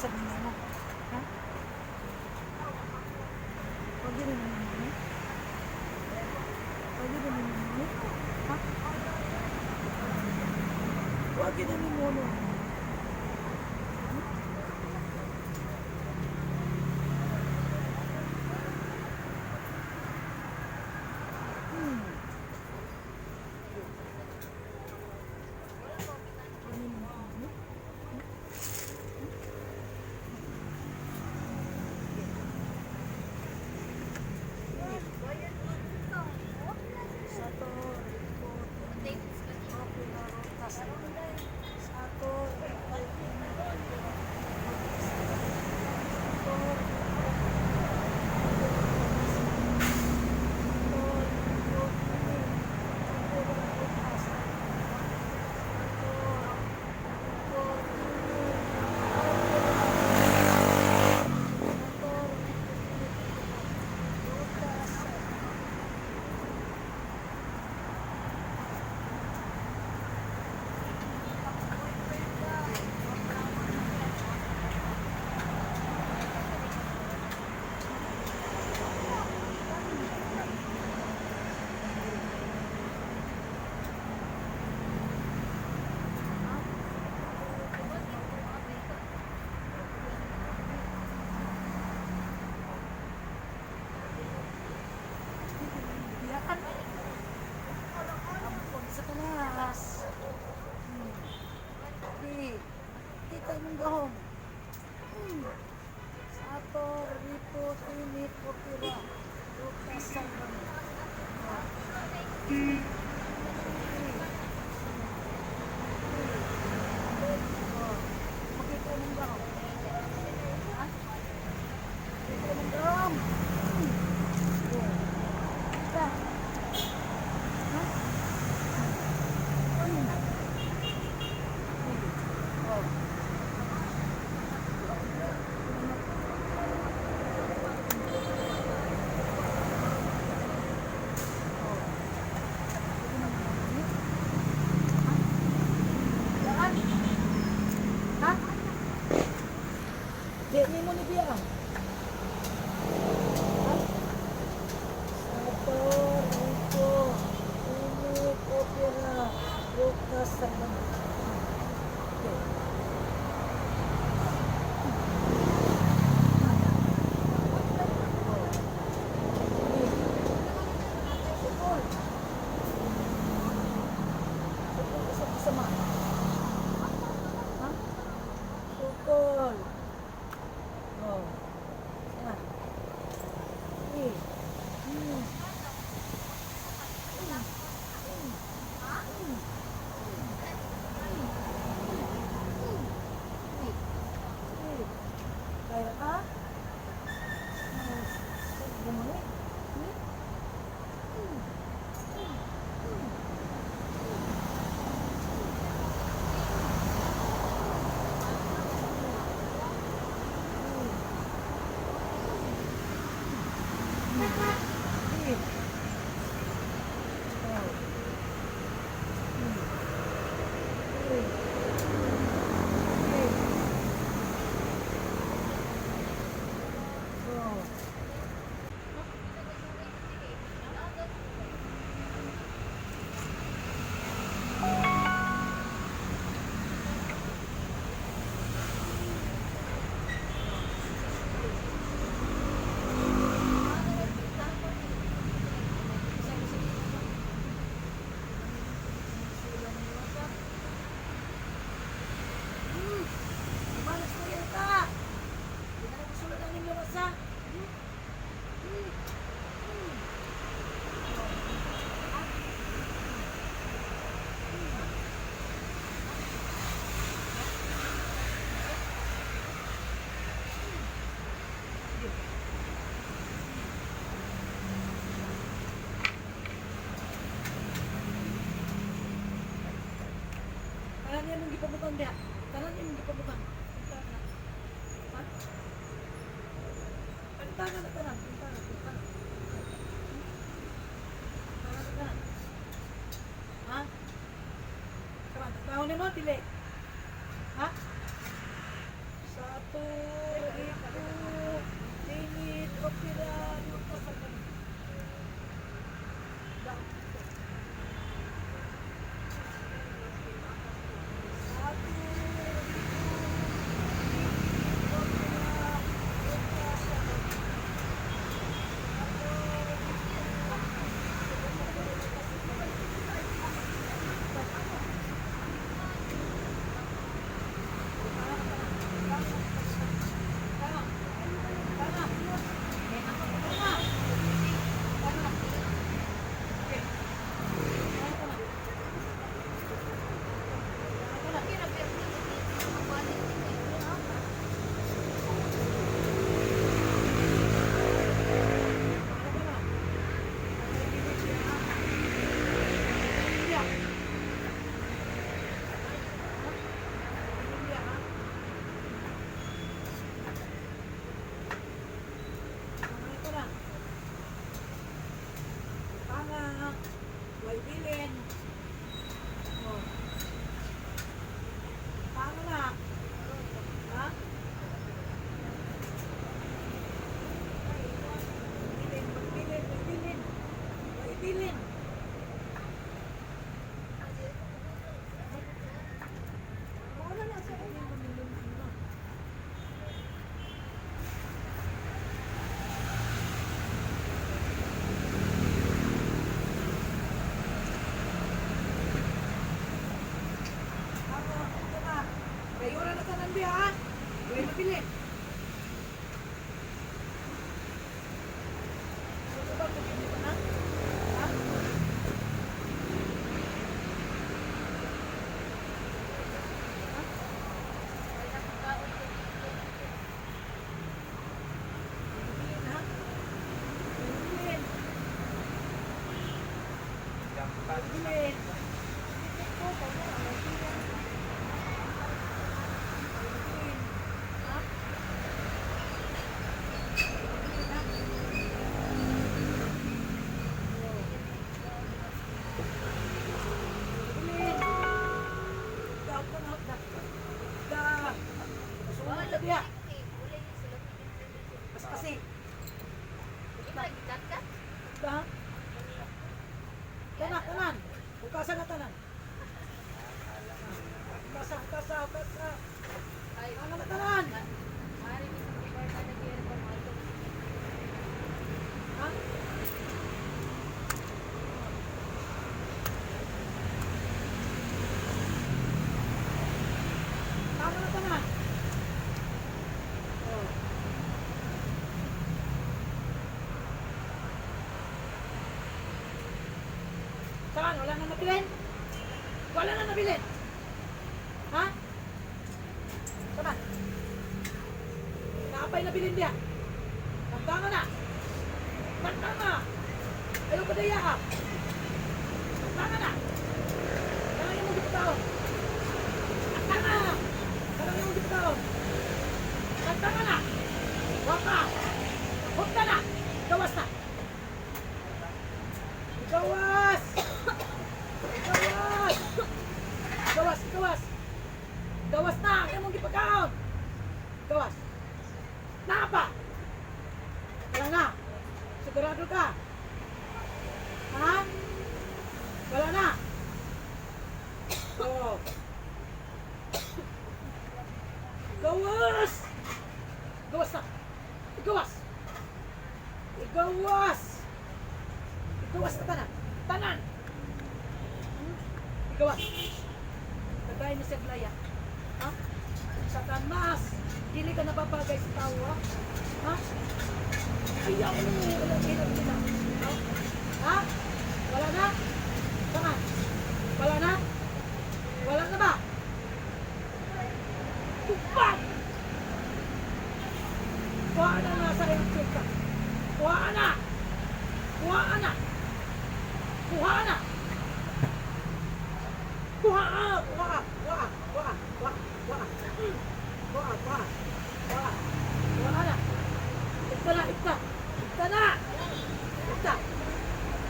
Sa mo. Ha? Wag yun naman mo. Wag yun naman mo. Ha? Wag yun naman mo. No? Sa taas. Di. Kita mong gahom. Sato, Ripo, Tinit, Opera. Lucas, Salvador. Makita mong gahom. Ha? Makita mong gahom. Kita. Ha? Ano na? Oh. Daan. Ha? Di ni mo ni biya. Ha? Sato, Rico, Init, Opera, Lucas, Salvador. Okay. Sukol. Sukol sa kasama. Ha? Sukol. Oh. Sana. Eh. Eh. Kaya ka? Gumani. Eh. Oh. Eh. Eh. Oh. Malas na yan ka! Hindi na nagsulat ang inyong masa. Tanan niya mong gipabutang diha. Tanan niya mong gipabutang. Tanan. Ha? Tanan na tanan. Tanan, tanan. Tanan na tanan. Ha? Kaman, tawon nimo dili. Ha? Sato, Bilin. Kasi. Da. Tanan, tanan. Bukasa na tanan. Bukasa, bukasa, bukasa. Tanan na tanan. Ha? Tama na tanan. Oh. Saan? Wala na nabilin? Wala na nabilin? Ha? Saan? Naapay nabilin diya. Tantanga na. Tantanga. Ayaw ko daya ha. Tantanga na. Tangan yung mga tao. Tantanga. Tangan yung mga tao. Tantanga na. Wapa. Hukta na. Gawas na. Gawas! Gawas! Gawas, gawas! Gawas na! Ang imong gipagkaon! Gawas! Naa pa! Wala na! Sigurado ka? Ha? Wala na! Oo. Gawas! Gawas na! Gawas! Gawas! Gawas na tanan! Tanan! Gawas! Kagaya ni Seglaya. Ha? Satanas! Dili ka napapagay sa tao, ha? Ha? Ayaw mo! Wala na nila. Ha? Ha? Wala na? Tama. Wala na? Wala na ba? Tupad! Kuha na nga sa iyong chika. Kuha na! Kuha na! Kuha na! Kuha! Kuha! Kuha! Kuha! Kuha! Kuha! Kuha! Kuha! Kuha! Kuha na! Ikta na! Ikta! Ikta na! Ikta!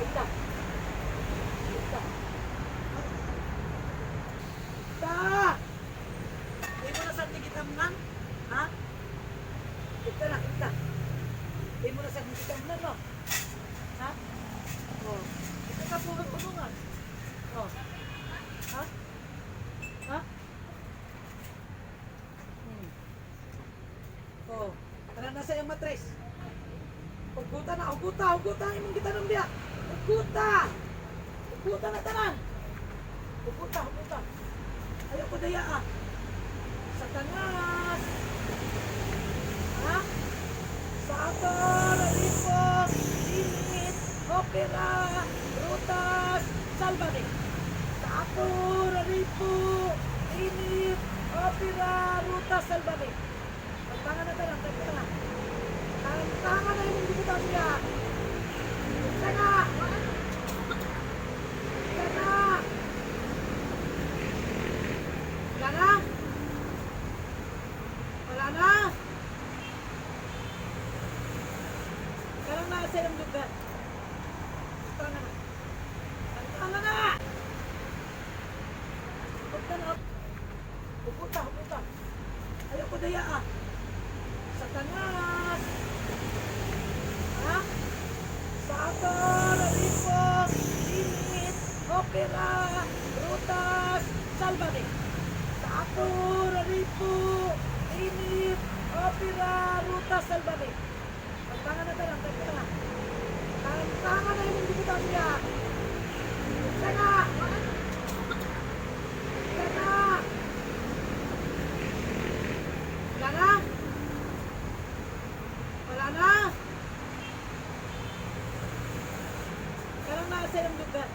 Ikta! Ikta! Ikta! Di mo na sa tigitamnan? Ha? Ikta na! Ikta! Di mo na sa tigitamnan, no? Ha? Oh. Ikta ka po ng. Oh. Ha? Ha? Hmm. Oh. Tara na sa iyong matres. Uguta na, uguta, uguta imong gitanom diya. Uguta. Uguta na tanan. Uguta, uguta. Ayaw ko daya ah. Satanas. Ha? Sa ator, lipos, init, opera, rutas, salvame. Sa ator, lipo, init, opera, rutas, salvame. Tantangan na tanan, tantangan na. Tantangan na yung gibutan niya. Sana! Sana! Wala na? Wala na? Karang nasa iyong lugar. Tantangan na. Tantangan na! Huwag na. Pupunta, pupunta. Ayaw ko daya ah. Satanas! Ha? Sa ator, lipos, init, opera, rutas, salvame. Sa ator, lipo, init, opera, rutas, salvame. Tantangan na tanan, tantangan na. Tantangan na yung gibutan niya. Sana! Sana! Wala na? Wala na? Karang nasa iyong lugar.